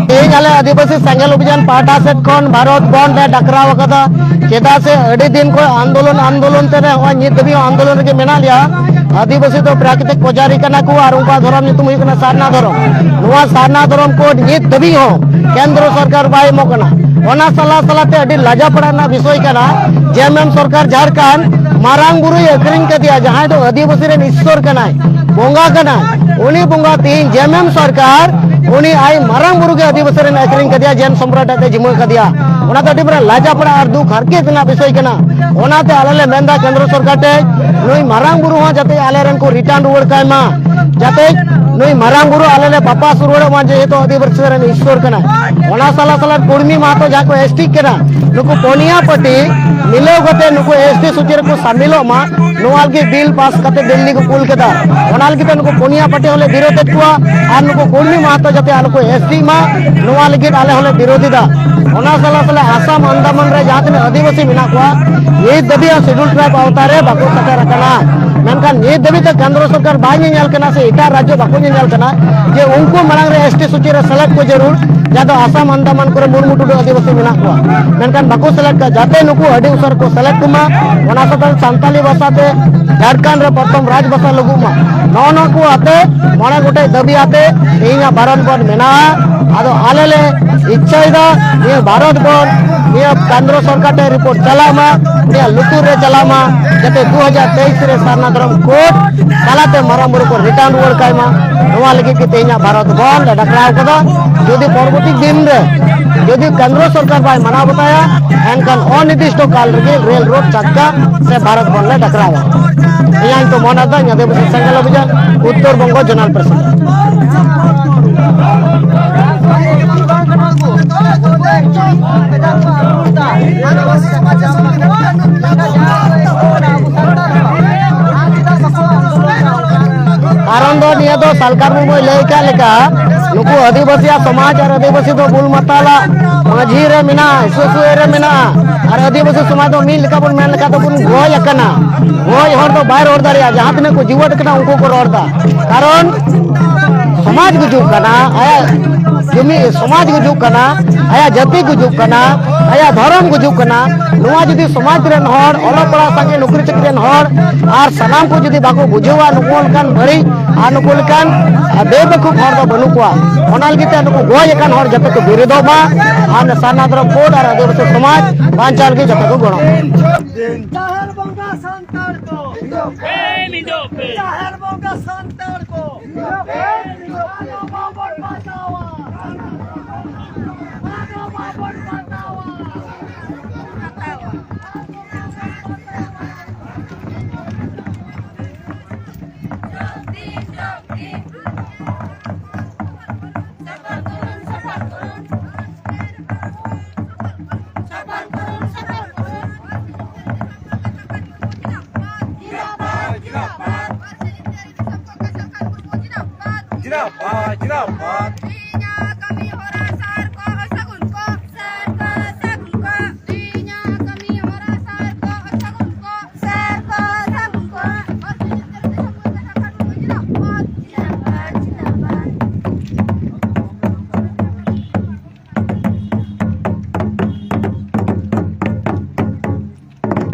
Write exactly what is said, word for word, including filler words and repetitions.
ᱛᱮᱦᱮᱧ ᱟᱞᱮ ᱟᱹᱫᱤᱵᱟᱹᱥᱤ ᱥᱮᱸᱜᱮᱞ ᱚᱵᱷᱤᱡᱟᱱ ᱯᱟᱦᱴᱟ ᱥᱮᱫ ᱠᱷᱚᱱ ᱵᱷᱟᱨᱚᱛ ᱵᱚᱱᱫᱷ ᱞᱮ ᱰᱟᱠᱨᱟᱣ ᱟᱠᱟᱫᱟ᱾ ᱪᱮᱫᱟᱜ ᱥᱮ ᱟᱹᱰᱤ ᱫᱤᱱ ᱠᱷᱚᱱ ᱟᱱᱫᱳᱞᱚᱱ ᱟᱱᱫᱳᱞᱚᱱ ᱛᱮ ᱱᱚᱜᱼᱚᱭ ᱱᱤᱛ ᱫᱷᱟᱹᱵᱤᱡ ᱦᱚᱸ ᱟᱱᱫᱳᱞᱚᱱ ᱨᱮᱜᱮ ᱢᱮᱱᱟᱜ ᱞᱮᱭᱟ᱾ ᱟᱹᱫᱤᱵᱟᱹᱥᱤ ᱫᱚ ᱯᱨᱟᱠᱨᱤᱛᱤᱠ ᱯᱩᱡᱟᱨᱤ ᱠᱟᱱᱟ ᱠᱚ ᱟᱨ ᱩᱱᱠᱩᱣᱟᱜ ᱫᱷᱚᱨᱚᱢ ᱧᱩᱛᱩᱢ ᱦᱩᱭᱩᱜ ᱠᱟᱱᱟ ᱥᱟᱨᱱᱟ ᱫᱷᱚᱨᱚᱢ᱾ ᱱᱚᱣᱟ ᱥᱟᱨᱱᱟ ᱫᱷᱚᱨᱚᱢ ᱠᱳᱰ ᱱᱤᱛ ᱫᱷᱟᱹᱵᱤᱡ ᱦᱚᱸ ᱠᱮᱱᱫᱨᱚ ᱥᱚᱨᱠᱟᱨ ᱵᱟᱭ ᱮᱢᱚᱜ ᱠᱟᱱᱟ᱾ ᱚᱱᱟ ᱥᱟᱞᱟ ᱥᱟᱞᱟᱛᱮ ᱟᱹᱰᱤ ᱞᱟᱡᱟ ᱯᱟᱲᱟ ᱨᱮᱱᱟᱜ ᱵᱤᱥᱚᱭ ᱠᱟᱱᱟ, ᱡᱮ ᱮᱢ ᱮᱢ ᱥᱚᱨᱠᱟᱨ ᱡᱷᱟᱲᱠᱷᱚᱸᱰ ᱢᱟᱨᱟᱝ ᱵᱩᱨᱩᱭ ᱟᱹᱠᱷᱨᱤᱧ ᱠᱟᱫᱮᱭᱟ, ᱡᱟᱦᱟᱸᱭ ᱫᱚ ᱟᱹᱫᱤᱵᱟᱹᱥᱤ ᱨᱮᱱ ᱤᱥᱥᱚᱨ ᱠᱟᱱᱟᱭ, ᱵᱚᱸᱜᱟ ᱠᱟᱱᱟᱭ᱾ ᱩᱱᱤ ᱵᱚᱸᱜᱟ ᱛᱮᱦᱮᱧ ᱡᱮ ᱮᱢ ᱮᱢ ᱥᱚᱨᱠᱟᱨ ᱩᱱᱤ ᱟᱭ ᱢᱟᱨᱟᱝ ᱵᱩᱨᱩ ᱜᱮ ᱟᱹᱫᱤᱵᱟᱹᱥᱤ ᱨᱮᱱ ᱟᱹᱠᱷᱨᱤᱧ ᱠᱟᱫᱮᱭᱟ, ᱡᱮᱱ ᱥᱚᱢᱨᱟᱴ ᱟᱛᱮ ᱡᱤᱢᱟᱹ ᱠᱟᱫᱮᱭᱟ᱾ ᱚᱱᱟ ᱫᱚ ᱟᱹᱰᱤ ᱢᱟᱨᱟᱝ ᱞᱟᱡᱟ ᱯᱟᱲᱟ ᱟᱨ ᱫᱩᱠ ᱦᱟᱨᱠᱮᱛ ᱨᱮᱱᱟᱜ ᱵᱤᱥᱚᱭ ᱠᱟᱱᱟ᱾ ᱚᱱᱟᱛᱮ ᱟᱞᱮ ᱞᱮ ᱢᱮᱱᱫᱟ ᱠᱮᱱᱫᱨᱚ ᱥᱚᱨᱠᱟᱨ ᱴᱷᱮᱱ, ᱱᱩᱭ ᱢᱟᱨᱟᱝ ᱵᱩᱨᱩ ᱦᱚᱸ ᱡᱟᱛᱮ ᱟᱞᱮ ᱨᱮᱱ ᱠᱚ ᱨᱤᱴᱟᱨᱱ ᱨᱩᱣᱟᱹᱲ ᱠᱟᱭ ᱢᱟ, ᱡᱟᱛᱮ ᱱᱩᱭ ᱢᱟᱨᱟᱝ ᱵᱩᱨᱩ ᱟᱞᱮ ᱞᱮ ᱵᱟᱯᱟᱥ ᱨᱩᱣᱟᱹᱲᱚᱜ ᱢᱟ, ᱡᱮᱦᱮᱛᱩ ᱟᱹᱫᱤᱵᱟᱹᱥᱤ ᱨᱮᱱ ᱤᱥᱥᱚᱨ ᱠᱟᱱᱟᱭ᱾ ᱚᱱᱟ ᱥᱟᱞᱟ ᱥᱟᱞᱟ ᱠᱩᱲᱢᱤ ᱢᱟᱦᱟᱛᱚ ᱡᱟᱦᱟᱸ ᱠᱚ ᱮᱥ ᱴᱤ ᱠᱟᱱᱟ, ᱱᱩᱠᱩ ᱯᱚᱱᱭᱟ ᱯᱟᱹᱴᱤ ᱢᱤᱞᱟᱹᱣ ᱠᱟᱛᱮ ᱱᱩᱠᱩ ᱮᱥ ᱴᱤ ᱥᱩᱪᱤ ᱨᱮᱠᱚ ᱥᱟᱢᱤᱞᱚᱜ ᱢᱟ, ᱱᱚᱣᱟ ᱞᱟᱹᱜᱤᱫ ᱵᱤᱞ ᱯᱟᱥ ᱠᱟᱛᱮ ᱫᱤᱞᱞᱤ ᱠᱚ ᱠᱩᱞ ᱠᱮᱫᱟ᱾ ᱚᱱᱟ ᱞᱟᱹᱜᱤᱫ ᱛᱮ ᱱᱩᱠᱩ ᱯᱚᱱᱭᱟ ᱯᱟᱹᱴᱤ ᱦᱚᱸᱞᱮ ᱵᱤᱨᱳᱫᱮᱫ ᱠᱚᱣᱟ ᱟᱨ ᱱᱩᱠᱩ ᱠᱩᱲᱢᱤ ᱢᱟᱦᱟᱛᱚ ᱡᱟᱛᱮ ᱟᱞᱚ ᱠᱚ ᱮᱥ ᱴᱤᱜ ᱢᱟ, ᱱᱚᱣᱟ ᱞᱟᱹᱜᱤᱫ ᱟᱞᱮ ᱦᱚᱸᱞᱮ ᱵᱤᱨᱳᱫᱷ ᱮᱫᱟ᱾ ᱚᱱᱟ ᱥᱟᱞᱟ ᱥᱟᱞᱟ ᱟᱥᱟᱢ ᱟᱱᱫᱟᱢᱟᱱ ᱨᱮ ᱡᱟᱦᱟᱸ ᱛᱤᱱᱟᱹᱜ ᱟᱹᱫᱤᱵᱟᱹᱥᱤ ᱢᱮᱱᱟᱜ ᱠᱚᱣᱟ, ᱱᱤᱛ ᱫᱷᱟᱹᱵᱤᱡ ᱦᱚᱸ ᱥᱤᱰᱩᱞ ᱴᱨᱟᱭᱤᱵᱽ ᱟᱣᱛᱟ ᱨᱮ ᱵᱟᱠᱚ ᱥᱮᱴᱮᱨ ᱟᱠᱟᱱᱟ᱾ ᱢᱮᱱᱠᱷᱟᱱ ᱱᱤᱛ ᱫᱷᱟᱹᱵᱤᱡ ᱛᱮ ᱠᱮᱱᱫᱨᱚ ᱥᱚᱨᱠᱟᱨ ᱵᱟᱭ ᱧᱮᱧᱮᱞ ᱠᱟᱱᱟ ᱥᱮ ᱮᱴᱟᱜ ᱨᱟᱡᱽᱡᱚ ᱵᱟᱠᱚ ᱧᱮᱧᱮᱞ ᱠᱟᱱᱟ ᱡᱮ ᱩᱱᱠᱩ ᱢᱟᱲᱟᱝ ᱨᱮ ᱮᱥ ᱴᱤ ᱥᱩᱪᱤ ᱨᱮ ᱥᱮᱞᱮᱫ ᱠᱚ ᱡᱟᱹᱨᱩᱲ, ᱡᱟᱦᱟᱸ ᱫᱚ ᱟᱥᱟᱢ ᱟᱱᱫᱟᱢᱟᱱ ᱠᱚᱨᱮ ᱢᱩᱨᱢᱩ ᱴᱩᱰᱩ ᱟᱹᱫᱤᱵᱟᱹᱥᱤ ᱢᱮᱱᱟᱜ ᱠᱚᱣᱟ, ᱢᱮᱱᱠᱷᱟᱱ ᱵᱟᱠᱚ ᱥᱮᱞᱮᱫ ᱠᱚᱣᱟ᱾ ᱡᱟᱛᱮ ᱱᱩᱠᱩ ᱟᱹᱰᱤ ᱩᱥᱟᱹᱨᱟ ᱠᱚ ᱥᱮᱞᱮᱫ ᱠᱚᱢᱟ, ᱚᱱᱟ ᱥᱟᱶᱛᱮ ᱥᱟᱱᱛᱟᱞᱤ ᱵᱷᱟᱥᱟ ᱛᱮ ᱡᱷᱟᱲᱠᱷᱚᱸᱰ ᱨᱮ ᱯᱨᱚᱛᱷᱚᱢ ᱨᱟᱡᱽ ᱵᱷᱟᱥᱟ ᱞᱟᱹᱜᱩᱜ ᱢᱟ᱾ ᱱᱚᱜᱼᱚ ᱱᱚᱣᱟ ᱠᱚ ᱟᱛᱮ ᱢᱚᱬᱮ ᱜᱚᱴᱮᱡ ᱫᱟᱹᱵᱤ ᱟᱛᱮ ᱛᱮᱦᱮᱧᱟᱜ ᱵᱷᱟᱨᱚᱛ ᱵᱚᱱᱫᱷ ᱢᱮᱱᱟᱜᱼᱟ᱾ ᱟᱫᱚ ᱟᱞᱮ ᱞᱮ ᱤᱪᱪᱷᱟᱹᱭᱮᱫᱟ ᱱᱤᱭᱟᱹ ᱵᱷᱟᱨᱚᱛ ᱵᱚᱱᱫᱷ, ᱱᱤᱭᱟᱹ ᱠᱮᱱᱫᱨᱚ ᱥᱚᱨᱠᱟᱨ ᱴᱷᱮᱱ ᱨᱤᱯᱳᱨᱴ ᱪᱟᱞᱟᱜ ᱢᱟ, ᱩᱱᱤᱭᱟᱜ ᱞᱩᱛᱩᱨ ᱨᱮ ᱪᱟᱞᱟᱜ ᱢᱟ, ᱡᱟᱛᱮ ᱫᱩ ᱦᱟᱡᱟᱨ ᱛᱮᱭᱤᱥ ᱨᱮ ᱥᱟᱨᱱᱟ ᱫᱷᱚᱨᱚᱢ ᱠᱳᱰ ᱛᱟᱞᱟᱛᱮ ᱢᱟᱨᱟᱝ ᱵᱩᱨᱩ ᱠᱚ ᱨᱤᱴᱟᱨᱱ ᱨᱩᱣᱟᱹᱲ ᱠᱟᱭ ᱢᱟ᱾ ᱱᱚᱣᱟ ᱞᱟᱹᱜᱤᱫ ᱜᱮ ᱛᱮᱦᱮᱧᱟᱜ ᱵᱷᱟᱨᱚᱛ ᱵᱚᱱᱫᱷ ᱞᱮ ᱰᱟᱠᱨᱟᱣ ᱠᱟᱫᱟ᱾ ᱡᱩᱫᱤ ᱯᱚᱨᱚᱵᱚᱨᱛᱤ ᱫᱤᱱ ᱨᱮ ᱡᱩᱫᱤ ᱠᱮᱱᱫᱨᱚ ᱥᱚᱨᱠᱟᱨ ᱵᱟᱭ ᱢᱟᱱᱟᱣ ᱵᱟᱛᱟᱭᱟ, ᱮᱱᱠᱷᱟᱱ ᱚᱱᱤᱨᱫᱤᱥᱴᱚ ᱠᱟᱞ ᱨᱮᱜᱮ ᱨᱮᱞ ᱨᱳᱰ ᱪᱟᱠᱟ ᱥᱮ ᱵᱷᱟᱨᱚᱛ ᱵᱚᱱᱫᱷ ᱞᱮ ᱰᱟᱠᱨᱟᱣᱟ᱾ ᱤᱧᱟᱹᱜ ᱧᱩᱛᱩᱢ ᱢᱳᱦᱚᱱ ᱦᱟᱸᱥᱫᱟ, ᱟᱹᱫᱤᱵᱟᱹᱥᱤ ᱥᱮᱸᱜᱮᱞ ᱚᱵᱷᱤᱡᱟᱱ, ᱩᱛᱛᱚᱨ ᱵᱚᱝᱜᱚ ᱡᱳᱱᱟᱞ ᱯᱨᱮᱥᱤᱰᱮᱱᱴ᱾ ᱠᱟᱨᱚᱱ ᱫᱚ ᱱᱤᱭᱟᱹ ᱫᱚ ᱥᱟᱞᱠᱷᱟᱱ ᱢᱩᱨᱢᱩᱭ ᱞᱟᱹᱭ ᱠᱟᱜ ᱞᱮᱠᱟ, ᱱᱩᱠᱩ ᱟᱹᱫᱤᱵᱟᱹᱥᱤᱭᱟᱜ ᱥᱚᱢᱟᱡᱽ ᱟᱨ ᱟᱹᱫᱤᱵᱟᱹᱥᱤ ᱫᱚ ᱵᱩᱞ ᱢᱟᱛᱟᱞᱟᱜ ᱢᱟᱹᱡᱷᱤ ᱨᱮ ᱢᱮᱱᱟᱜᱼᱟ, ᱦᱤᱥᱟᱹ ᱥᱩᱭᱟᱹ ᱨᱮ ᱢᱮᱱᱟᱜᱼᱟ᱾ ᱟᱨ ᱟᱹᱫᱤᱵᱟᱹᱥᱤ ᱥᱚᱢᱟᱡᱽ ᱫᱚ ᱢᱤᱫ ᱞᱮᱠᱟ ᱵᱚᱱ ᱢᱮᱱ ᱞᱮᱠᱷᱟᱱ ᱫᱚᱵᱚᱱ ᱜᱚᱡ ᱟᱠᱟᱱᱟ᱾ ᱜᱚᱡ ᱦᱚᱲ ᱫᱚ ᱵᱟᱭ ᱨᱚᱲ ᱫᱟᱲᱮᱭᱟᱜᱼᱟ, ᱡᱟᱦᱟᱸ ᱛᱤᱱᱟᱹᱜ ᱠᱚ ᱡᱤᱣᱮᱫ ᱟᱠᱟᱱᱟ ᱩᱱᱠᱩ ᱠᱚ ᱨᱚᱲ ᱮᱫᱟ᱾ ᱠᱟᱨᱚᱱ ᱥᱚᱢᱟᱡᱽ ᱜᱩᱡᱩᱜ ᱠᱟᱱᱟ, ᱟᱭᱟᱜ ᱡᱩᱢᱤ, ᱥᱚᱢᱟᱡᱽ ᱜᱩᱡᱩᱜ ᱠᱟᱱᱟ, ᱟᱭᱟᱜ ᱡᱟᱹᱛᱤ ᱜᱩᱡᱩᱜ ᱠᱟᱱᱟ, ᱟᱭᱟᱜ ᱫᱷᱚᱨᱚᱢ ᱜᱩᱡᱩᱜ ᱠᱟᱱᱟ᱾ ᱱᱚᱣᱟ ᱡᱩᱫᱤ ᱥᱚᱢᱟᱡᱽ ᱨᱮᱱ ᱦᱚᱲ, ᱚᱞᱚᱜ ᱯᱟᱲᱦᱟᱜ ᱥᱟᱸᱜᱮ, ᱱᱚᱠᱨᱤ ᱪᱟᱹᱠᱨᱤ ᱨᱮᱱ ᱦᱚᱲ ᱟᱨ ᱥᱟᱱᱟᱢ ᱠᱚ ᱡᱩᱫᱤ ᱵᱟᱠᱚ ᱵᱩᱡᱷᱟᱹᱣᱟ, ᱱᱩᱠᱩ ᱞᱮᱠᱟᱱ ᱵᱟᱹᱲᱤᱡ ᱟᱨ ᱱᱩᱠᱩ ᱞᱮᱠᱟᱱ ᱵᱮᱵᱟᱹᱠᱩᱵ ᱦᱚᱲ ᱫᱚ ᱵᱟᱹᱱᱩᱜ ᱠᱚᱣᱟ᱾ ᱚᱱᱟ ᱞᱟᱹᱜᱤᱫ ᱛᱮ ᱱᱩᱠᱩ ᱜᱚᱡ ᱟᱠᱟᱱ ᱦᱚᱲ ᱡᱟᱛᱮ ᱠᱚ ᱵᱮᱨᱮᱫᱚᱜ ᱢᱟ ᱟᱨ ᱱᱮᱥᱟ ᱱᱟᱫᱽᱨᱚ ᱠᱳᱰ ᱟᱨ ᱟᱹᱫᱤᱵᱟᱹᱥᱤ ᱥᱚᱢᱟᱡᱽ ᱵᱟᱧᱪᱟᱣ ᱞᱟᱹᱜᱤᱫ ᱡᱚᱛᱚ ᱠᱚ ᱜᱚᱲᱚ᱾ ᱡᱟᱦᱮᱨ ᱵᱚᱸᱜᱟ ᱥᱟᱱᱛᱟᱲ ᱠᱚ, ᱡᱟᱦᱮᱨ ᱵᱚᱸᱜᱟ ᱥᱟᱱᱛᱟᱲ ᱠᱚ, ᱟᱫᱚ ᱵᱟᱵᱚᱱ ᱢᱟᱱᱟᱣᱟ, ᱟᱫᱚ ᱵᱟᱵᱚᱱ ᱢᱟᱱᱟᱣᱟ᱾ ᱡᱤᱱᱫᱟᱵᱟᱫ, ᱡᱤᱱᱫᱟᱵᱟᱫ᱾